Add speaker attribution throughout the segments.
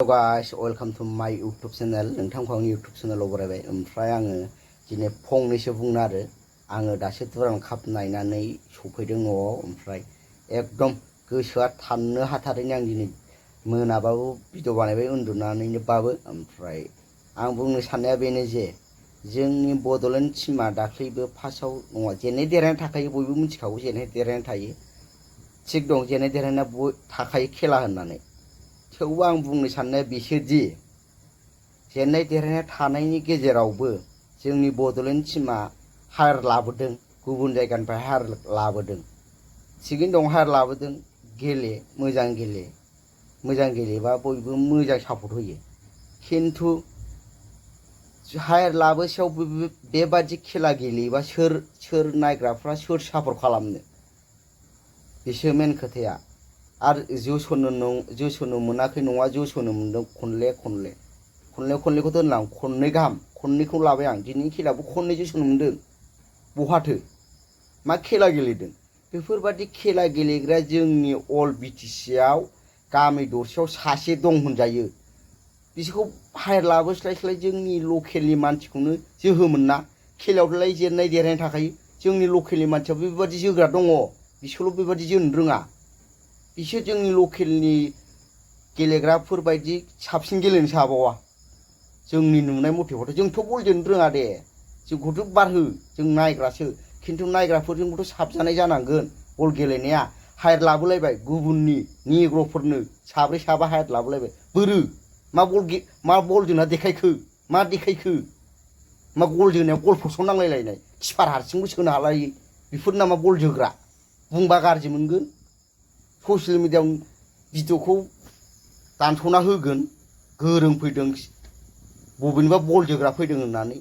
Speaker 1: Hello guys, welcome to my YouTube channel. नोंथांखौ आंनि YouTube channelआव बरायबाय। ओमफ्राय आङो दिनै फंनैसो बुंनो आङो दासो दुरान काप नायनानै सफैदों न'आव। ओमफ्राय एकदम गोसोआ थानो हाथारैनो आं दिनै मोनाबाबो भिडिअ बानायबाय उन्दुनानैनोबाबो। ओमफ्राय आं बुंनो साननाया बेनो जे जोंनि बड'लेण्ड टीमा दाख्लैबो फार्स्टआव नङा जेननाय देरहानाय थाखायो, बयबो मिथिखागौ जेननाय देरहानाय थायो, थिग दं जेननाय देरहानाय थाखायो खेला होननानै। थेवबो आं बुंनो साननाया बिसोरदि जेननाय देरहानाय थानायनि गेजेरावबो जोंनि बड'लेण्ड टीमा हार लाबोदों, गुबुन जायगानिफ्राय हार लाबोदों, थिगैनो दं हार लाबोदों, मोजां गेलेबा बयबो मोजां सापर्ट होयो। खिन्थु हार लाबोसेयाव बेबादि खेला गेलेयोबा सोर नायग्राफ्रा सोर सापर्ट खालामनो, बेसो मेन खोथाया। आरो जोसोनो मोनाखै नङा, जोसोनो मोनदों खनलेखौ दोनलां, खननै गाहाम, खननैखौ लाबाय आं। दिनैनि खेलायावबो खननै जोसोनो मोनदों। बहाथो मा खेला गेलेदों? बेफोरबादि खेला गेलेग्रा जोंनि अल बिटिसिआव गामि दरसेयाव सासे दं होनजायो। बिसोरखौ हायर लाबोस्लायस्लाय जोंनि लकेलनि मानसिखौनो जोहोमोन ना। खेलायावलाय जेननाय देरहानाय थाखायो, जोंनि लकेलनि मानसिया बेबादि जोग्रा दङ, बिसोरल' बेबादि जोनो रोङा। बिसोर जोंनि लकेलनि गेलेग्राफोरबायदि साबसिन गेलेनोसो हाबावा। जोंनि नुनाय मथेबाथ' जोंथ' बल जोनो रोङा दे, जोंखौथ' बारहो, जों नायग्रासो। खिन्थु नायग्राफोरजोंबोथ' साबजानाय जानांगोन बल गेलेनाया। हायर लाबोलायबाय गुबुननि निग्र'फोरनो साब्रै साबा हायर लाबोलायबाय। बोरो मा बल जोना देखायखो, मा देखायखो? मा गल जोनायाव गल पस्टआव नांलायलायनाय, किपार हारसिंबो सोनो हालायै, बेफोर नामा बल जोग्रा? बुंबा गाज्रि मोनगोन। ससियेल मिडियायाव भिडिअखौ दानस'ना होगोन, गोरों फैदों, बबेनिबा बल जोग्रा फैदों होननानै।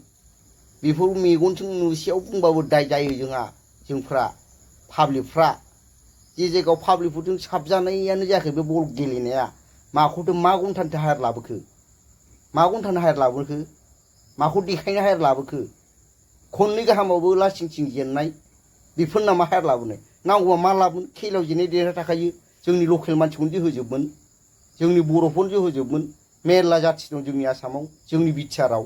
Speaker 1: बेफोर मेगनजों नुसेयाव बुंबाबो दाय जायो जोंफ्रा पाब्लिकफ्रा। जे जायगायाव पाब्लिकफोरजों साबजानायानो जायाखै बे बल गेलेनाया, माखौथो मा घन्टानि हायर लाबोखो? मा घन्टानि हायर लाबोखो? माखौ देखायनो हायर लाबोखो? खननै गाहामावबो लासिंसिं जेननाय, बेफोर नामा हायर लाबोनाय? नांगौबा मा लाबोनो? खेलायाव जेननाय देरहानाय थाखायो। जोंनि लकेल मानसिखौनो जोहोजोबमोन, जोंनि बर'खौनो जोहोजोबमोन। मेरला जाथि दं जोंनि आसामाव, जोंनि बिटिआरआव,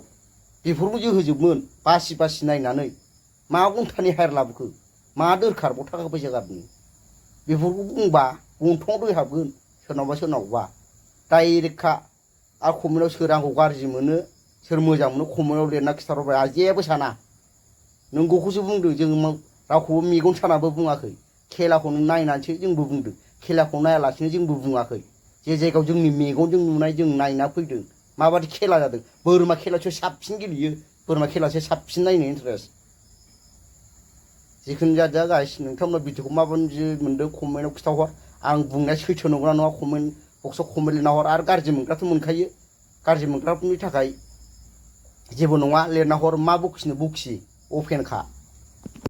Speaker 1: बेफोरखौ जोहोजोबमोन बासि नायनानै। मा घन्टानि हायर लाबोखो? मा दोरखारबाव थाखा फैसा गारनो? बेफोरखौ बुंबा गन्थंआव दै हाबगोन सोरनावबा डाइरेक्टखा। आरो कमेन्टआव सोर आंखौ गाज्रि मोनो सोर मोजां मोनो कमेन्टआव लिरना खिथाहरबाय। आं जेबो साना, नोंगौखौसो बुंदों। जों रावखौबो मेगन सानाबो बुङाखै, खेलाखौ नायनानैसो जोंबो बुंदों, खेलाखौ नायालासिनो जोंबो बुङाखै। जे जायगायाव जोंनि मेगनजों नुनाय जों नायना फैदों माबादि खेला जादों। बोरमा खेलासो साबसिन गेलेयो, बोरमा खेलासो साबसिन नायनो इन्टारेस्ट। जिखुनु जादिया गाइस, नोंथांमोना भिडिअखौ माबायदि मोनदों कमेन्टआव खिथाहर। आं बुंनाया सैथो नंगौना नङा कमेन्ट बक्सआव कमेन्ट लिरना हर। आरो गाज्रि मोनग्राथ' मोनखायो, गाज्रि मोनग्राफोरनि थाखाय जेबो नङा, लिरना हर। मा बखिनो बखि, अपेनखा।